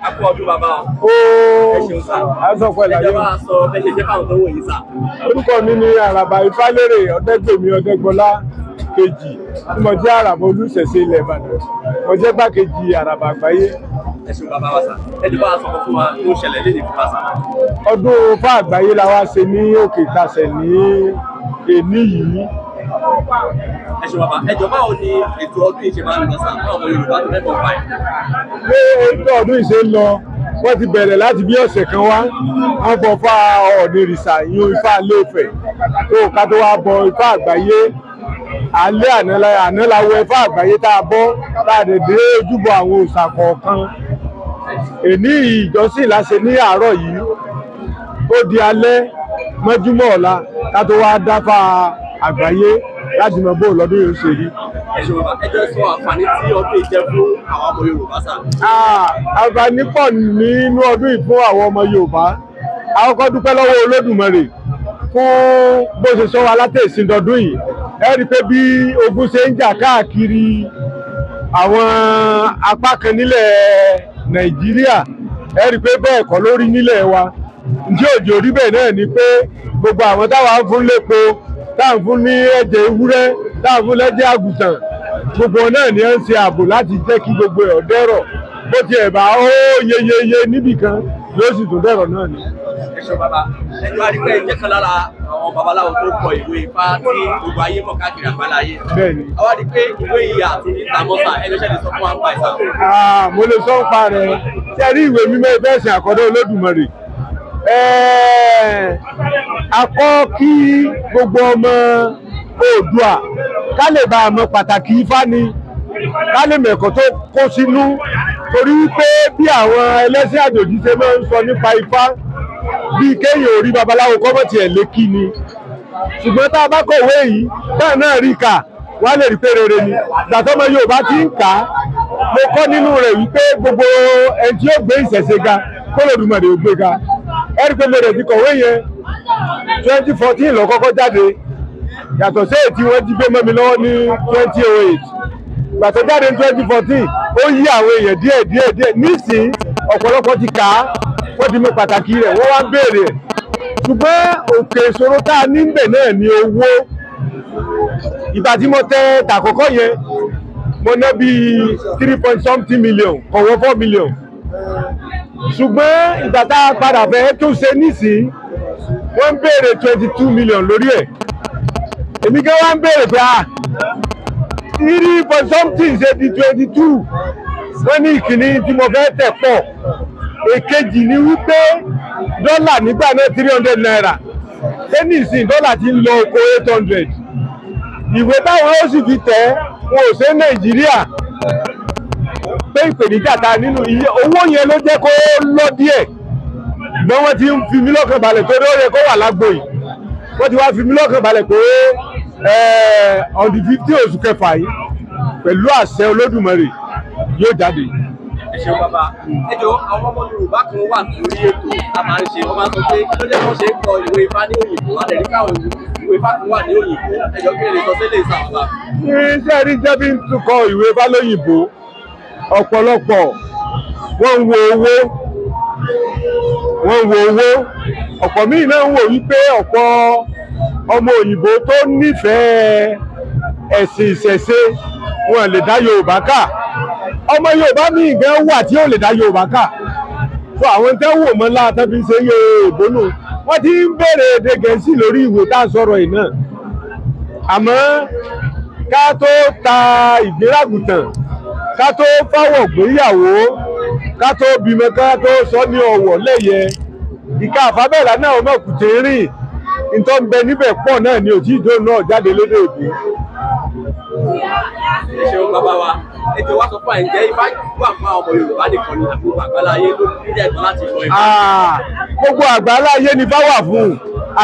A kú ọdún, bàbá o. Ó. Ẹ ṣeun sà. Àsọpọ̀ Ẹ ìlàyé. jẹ́ bá a sọ bẹ́ẹ̀ ṣe jẹ́ fáwọn tó wò yín sà. Orúkọ mi ni Àràbà Ifálérè Ọ̀dẹ́gbèmí Ọ̀dẹ́gbọlá kejì, tí mo jẹ́ Àràbà Olúṣẹ̀ṣe ilẹ̀ Ìbàdàn. Mo jẹ́ gbákejì Àràbà àgbáyé. Ẹ ṣeun, bàbá wa sà. Ẹ jẹ́ bá a sọ fún wa tó ṣẹlẹ̀ léde fún wa sà. Ọdún Ifá àgbáyé la wá ṣe ní Òkè Ìtasẹ̀ ní èní yìí. Ẹ ṣeun, bàbá. Ẹ jọ, báwo ni ètò ọdún yìí ṣe máa ń lọ sà, fún àwọn Yorùbá tó fẹ́ mọ̀ pa ẹ̀? Bí ètò ọdún yìí ṣe ń lọ, wọ́n ti bẹ̀rẹ̀ láti bí ọ̀sẹ̀ kan wá. Wọ́n bọ Ifá Ọ̀ọ̀nìrìṣà, ìyún Ifá Ilé-Ifẹ̀, tó ká tó wá bọ Ifá àgbáyé. Alẹ́ àná la wọ Ifá àgbáyé tá a bọ́, tá a dẹ̀ dé ojúbọ àwọn òòṣà kọ̀ọ̀kan. Èní ìjọsìn la ṣe ní àárọ̀ yìí. Ó di alẹ́ mọ́júmọ́ ọ̀la ká tó wá dáfá àgbáyé láti mọ bó lọ́dún yìí ó ṣe rí. Ẹ ṣeun, bàbá. Ẹ jẹ́ sọ àǹfààní tí ọdún yìí jẹ́ fún àwọn ọmọ Yorùbá sà. Ah, àǹfààní pọ̀ nínú ọdún yìí fún àwọn ọmọ Yorùbá. Àkọ́kọ́, dúpẹ́ lọ́wọ́ Olódùmarè fún bó ṣe sọ wa látẹ̀sìn dọdún yìí. Ẹ rí i pé bí ogun ṣe ń jà káàkiri àwọn apá kan nílẹ̀ Nàìjíríà, ẹ rí i pé bẹ́ẹ̀ kọ́ lórí nílẹ̀ wa. Ǹjẹ́ òjò rí bẹ́ẹ̀ náà ni pé gbogbo àwọn táwa ń fún lépo, táà ń fún ní ẹ̀jẹ̀ ewúrẹ́, táà ń fún lẹ́jẹ̀ àgùntàn, gbogbo náà ni ẹ ń ṣe ààbò láti jẹ́ kí gbogbo ẹ̀ dẹ̀rọ̀. Bó tiẹ̀ bá ó yeyeye níbì kan, yóò sì tún dẹ̀rọ̀ náà ni. Ẹ ṣeun, bàbá. Ẹ jọ, a rí pé ẹ jẹ́ kan lára àwọn babaláwo tó kọ ìwé Ifá tí gbogbo ayé mọ̀ káàkiri àgbáláyé. Bẹ́ẹ̀ni. Àwa rí pé ìwé yìí àti níta mọ́ sà. Ẹ lọ́sẹ̀ lè sọ fún wa nípa ẹ̀ sà? Ah, mo lè sọ nípa rẹ̀. Tí ẹ rí ìwé mímọ́ ẹgbẹ́ ẹ̀sìn àkọ́dọ́ Olódùmarè, a kọ́ kí gbogbo ọmọ Oòduà ká lè bá a mọ pàtàkì Ifá ni, ká lè mẹ̀kọ́ tó kó sínú, torí pé bí àwọn ẹlẹ́sìn àjòjì ṣe máa ń sọ nípa Ifá, bíi kéèyàn ò rí babaláwo kọ́mọ̀tì ẹ̀ lékí ni. Ṣùgbọ́n tá a bá kọ̀wé yìí, táà náà rí kà, wọ́n á lè rí pé rere ni gbàtọ́mọ Yorùbá ti ń kà á. Mo kọ́ nínú rẹ̀ wípé gbogbo ẹni tí ó gbé ìṣẹ̀ṣe ga, kó lòdùmarè ó gbé ga. Ẹ rí pé mo rẹ̀ ti kọ̀wé yẹn, 2014 ló kọ́kọ́ jáde, yàtọ̀ sí èyí tí wọ́n jí gbé mọ́ mi lọ́wọ́ ní 2008. Gbàtọ́ jáde ní 2014, ó yí àwọn èèyàn díẹ̀ díẹ̀ díẹ̀. Nísìnyí, ọ̀pọ̀lọpọ̀ ti kà á, wọ́n ti mọ pàtàkì rẹ̀, wọ́n wá ń béèrè ẹ̀. Ṣùgbọ́n òkè ìṣòro tá a ní ń bẹ̀ náà ni owó. Ìgbà tí mo tẹ tàkọ́kọ́ yẹn, mo ná bíi three point something million, kọ̀wọ́ 4 million. Ṣùgbọ́n ìgbà tá a padà fẹ́ tó ṣe nísìnyí, wọ́n ń béèrè 22 million lórí ẹ̀. Èmi gan wá ń béèrè pé, ah, three point something ṣe di 22? Wọ́n ní ìkíní tí mo fẹ́ tẹ̀ pọ̀. Èkejì ni wípé dọ́là nígbà náà, ₦300. Ṣé nísìnyí dọ́là ti ń lọ oko 800? Ìwé táwọn ó sì fi tẹ̀, wọn ò ṣe Nàìjíríà. Pé ìpèníjà ta nínú iye owó yẹn ló jẹ́ kó lọ díẹ̀. Ṣùgbọ́n wọ́n ti ń fi mí lọ́kàn balẹ̀ torí ó yẹ kó wà lágbo yìí. Wọ́n ti wá fi mí lọ́kàn balẹ̀ pé on the 15 oṣù kẹfà yìí, pẹ̀lú àṣẹ Olódùmarè, yóò jáde. Ẹ ṣeun, bàbá. Ẹ jọ, àwọn ọmọ Yorùbá kan wà lórí ètò a máa ń ṣe, wọ́n máa ń sọ pé kí ló dé wọ́n ṣe ń kọ ìwé Ifá ní òyìnbó? Àdẹ̀rí káwọn ìwé Ifá kan wà ní òyìnbó. Ẹ jọ, kí lè sọ sílẹ̀ sà, bàbá? Iṣẹ́ rí jẹ́ bí ń tukọ̀ ìwé Ifá lóyìnbó, ọ̀pọ̀lọpọ̀ wọ́n ń wo owó, wọ́n ń wo owó. Ọ̀pọ̀ míì náà ń wò wípé ọ̀pọ̀ ọmọ òyìnbó tó nífẹ̀ẹ́ ẹ̀sìn ìṣẹ̀ṣe, wọn lè dá Yorùbá kà. Ọmọ Yorùbá míì gan wà tí ó lè dá Yorùbá kà fún àwọn tẹ́ wò mọ́ láta fi ṣe Yorùbá nù. Wọ́n ti ń béèrè èdè Gẹ̀ẹ́sì lórí ìwé tá a sọ̀rọ̀ yìí náà. Àmọ́ ká tó ta ìgbéràgùtàn, ká tó fáwọ̀ gbéyàwó, ká tó bímọ, ká tó sọ ní ọ̀wọ̀ lẹ́yẹ, ìka àfábẹ́là náà ọmọ kùtè rìn nǹkan ń bẹ níbẹ̀ pọ̀ náà ni òtí ìdó náà jáde lédè òbí. Ẹ ṣeun, bàbá wa. Ẹ jọ, wá sọ fún àìjẹ́ Ifá wà fún àwọn ọmọ Yorùbá nìkan ní àbúrò àgbáláyé ló ní ẹ̀tọ́ láti sọ Ifá? Ah, gbogbo àgbáláyé ni bá wà fún.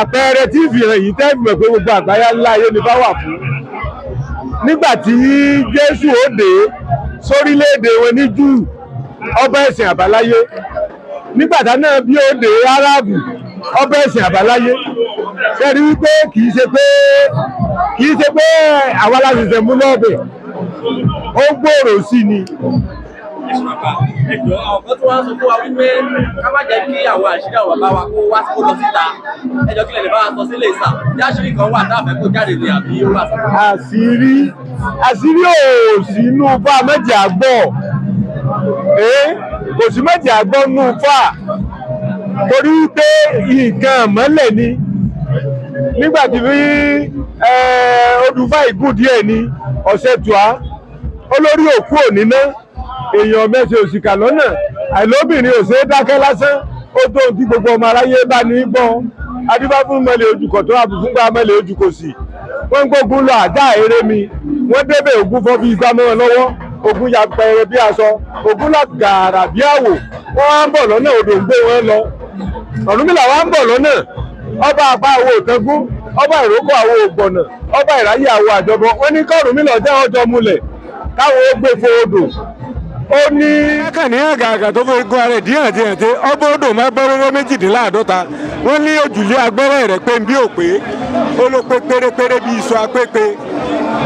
Àpẹẹrẹ tí ìfihàn yìí tẹ́ fi mọ̀ pé gbogbo àgbáláyé ni bá wà fún, nígbà tí Jésù ó dé sórílẹ̀-èdè wọn ní Júù, ọba ẹ̀sìn àbáláyé. Nígbà tá náà bí ó dé Árábù, ọba ẹ̀sìn àbáláyé. Ṣẹ́rí wípé kì í ṣe pé àwa la ṣẹ̀ṣẹ̀ mú lọ́ọ̀bẹ̀, ó gbòòrò sí ni. Ẹ ṣé bàbá. Ẹ jọ̀ọ́, àwọn kan tó wá sọ fún wa wípé ká má jẹ́ kí àwọn àṣírí àwọn bàbá wa kó wá kó lọ síta. Ẹ jọ̀ọ́, kí lè bá wa sọ sílé ìsà? Bí àṣírí kan wà tá a fẹ́ kó jáde ní àbí ó wà sọ? Àṣírí ò sínú fà méjì àgbọ̀, kò sí méjì àgbọ̀ nù fà, torí pé nǹkan mọ́lẹ̀ ni. Nígbà tí odùfà ìgùn díẹ̀ ni ọ̀sẹ̀ tùá olórí òkú òníná èèyàn mẹ́sẹ̀ òsìkà lọ́nà àìlóbìnrin ò ṣeé dákẹ́ lásán. Ó tó ohun tí gbogbo ọmọ aráyé bá ní gbọ́. Adíbá fún mọ́lẹ̀ ojúkọ̀ tó àbùfúngbà mọ́lẹ̀ ojúkọ̀ sí. Wọ́n ń gbógun lọ àdá eré mi, wọ́n débẹ̀, ògún fọ́ bí igbá mọ́ wọn lọ́wọ́, ògún ya pẹrẹ bí aṣọ, ògún là gàrà bí àwò. Wọ́n wá ń bọ̀ lọ́nà, odò ń gbé wọn lọ. Ọ̀rúnmìlà wá ń bọ̀ lọ́nà, ọba àpá àwọ̀ òtẹ́gún, ọba ìrókò àwọ̀ ògbọ̀nà, ọba ìráyè àwọ̀ àjọbọ. Wọ́n ní kọ́rùnmìlà ọjọ́ ọjọ́ múlẹ̀ káwọn ó gbé fo odò. Ó ní. Kàn ní àgàgà tó fi gun ara ẹ̀ díẹ̀ díẹ̀ tí ọgbọ́ odò máa bẹ́rẹ́rẹ́ 52. Wọ́n ní òjùlé agbẹ́rẹ́ rẹ̀ pé ń bí òpè ó ló pé pérépéré bí iṣu apépe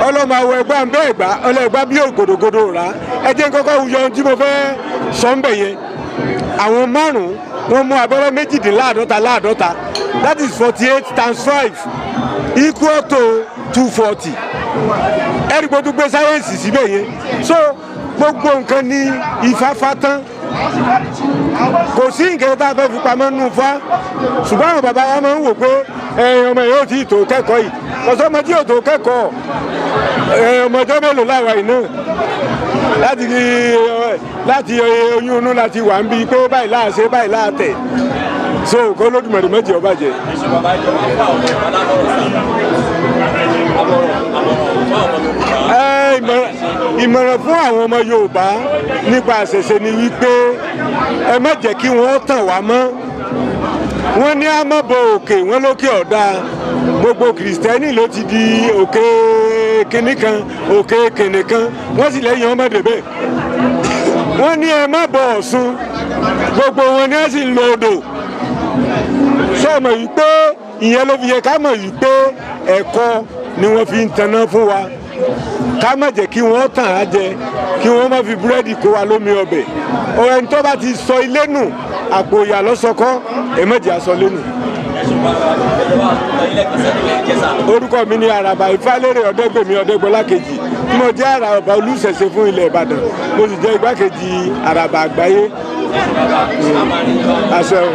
ọlọ́mọ àwọ̀ ẹ̀gbá ń bẹ́ ẹ̀gbá ọlọ́ẹ̀gbá bí ògòdògòdò rà. Ẹ jẹ́ n kọ́kọ́ yọ ohun tí mo fẹ́ sọ ń bẹ̀ yẹn. Àwọn márùn-ún wọ́n mú abẹ́rẹ́ 52 láàdọ́ta, that is 48 times 5 equal to 240. Ẹ̀rí gbogbo gbé sáyẹ́ǹsì síbẹ̀ yẹn. So gbogbo nǹkan ní ìfáfá tán, kò sí nǹkan tá a fẹ́ fi pamọ́ nù fá. Ṣùgbọ́n àwọn bàbá wa máa ń wò pé ẹ̀yin ọmọ yóò ti tó kẹ́kọ̀ọ́ yìí, kò sọ́mọ tí yóò tó kẹ́kọ̀ọ́. Ọmọ ọjọ́ mélòó láwa yìí náà láti oyún inú láti wà ń bí pé báyìí láàṣẹ báyìí láàtẹ̀. So kó Olódùmarè méjì ọba jẹ. Ẹ ṣé bàbá. Ẹ jọ̀ọ́, wá fún àwọn ọmọ alámọ̀ràn sá, àmọ̀ràn fún àwọn ọmọ Yorùbá. Ìmọ̀ràn fún àwọn ọmọ Yorùbá nípa àṣẹ̀ṣe ni wípé ẹ má jẹ́ kí wọ́n tàn wá mọ́. Wọ́n ní á má bọ òkè, wọ́n lókè ọ̀dà. Gbogbo Kìrìsìtẹ́nì ló ti di òkè kìnní kan, òkè kìnní kan, wọ́n sì lẹ́yìn ọmọdé bẹ́ẹ̀. Wọ́n ní ẹ má bọ Ọ̀ṣun, gbogbo wọn ni wọ́n sì ń lo odò. Sọmọ yìí pé ìyẹn ló fi yẹ ká mọ̀ yìí pé ẹ̀kọ́ ni wọ́n fi ń taná fún wa. Ká má jẹ́ kí wọ́n tàn á jẹ, kí wọ́n má fi búrẹ́dì kó wa lómi ọbẹ̀. Ọ̀rẹ́ ẹni tó bá ti sọ ilé nù, àpò ìyà lọ́sọkọ́. Ẹ má jẹ́ aṣọ lẹ́nu. Ẹ ṣé bàbá. Ẹ jọ̀ọ́, wá sọ ilé ẹ̀kọ́ sẹ́nu ẹ̀ jẹ́ sá. Orúkọ mi ni Àràbà Ìfálérè Ọ̀dẹ́gbèmí Ọ̀dẹ́gbọ́lá kejì, tí mo jẹ́ Àràbà Olùṣẹ̀ṣe fún ilẹ̀ Ìbàdàn, mo sì jẹ́ igbákejì Àràbà àgbáyé. Ẹ ṣé bàbá, a máa rí yín bá. Àṣẹ o.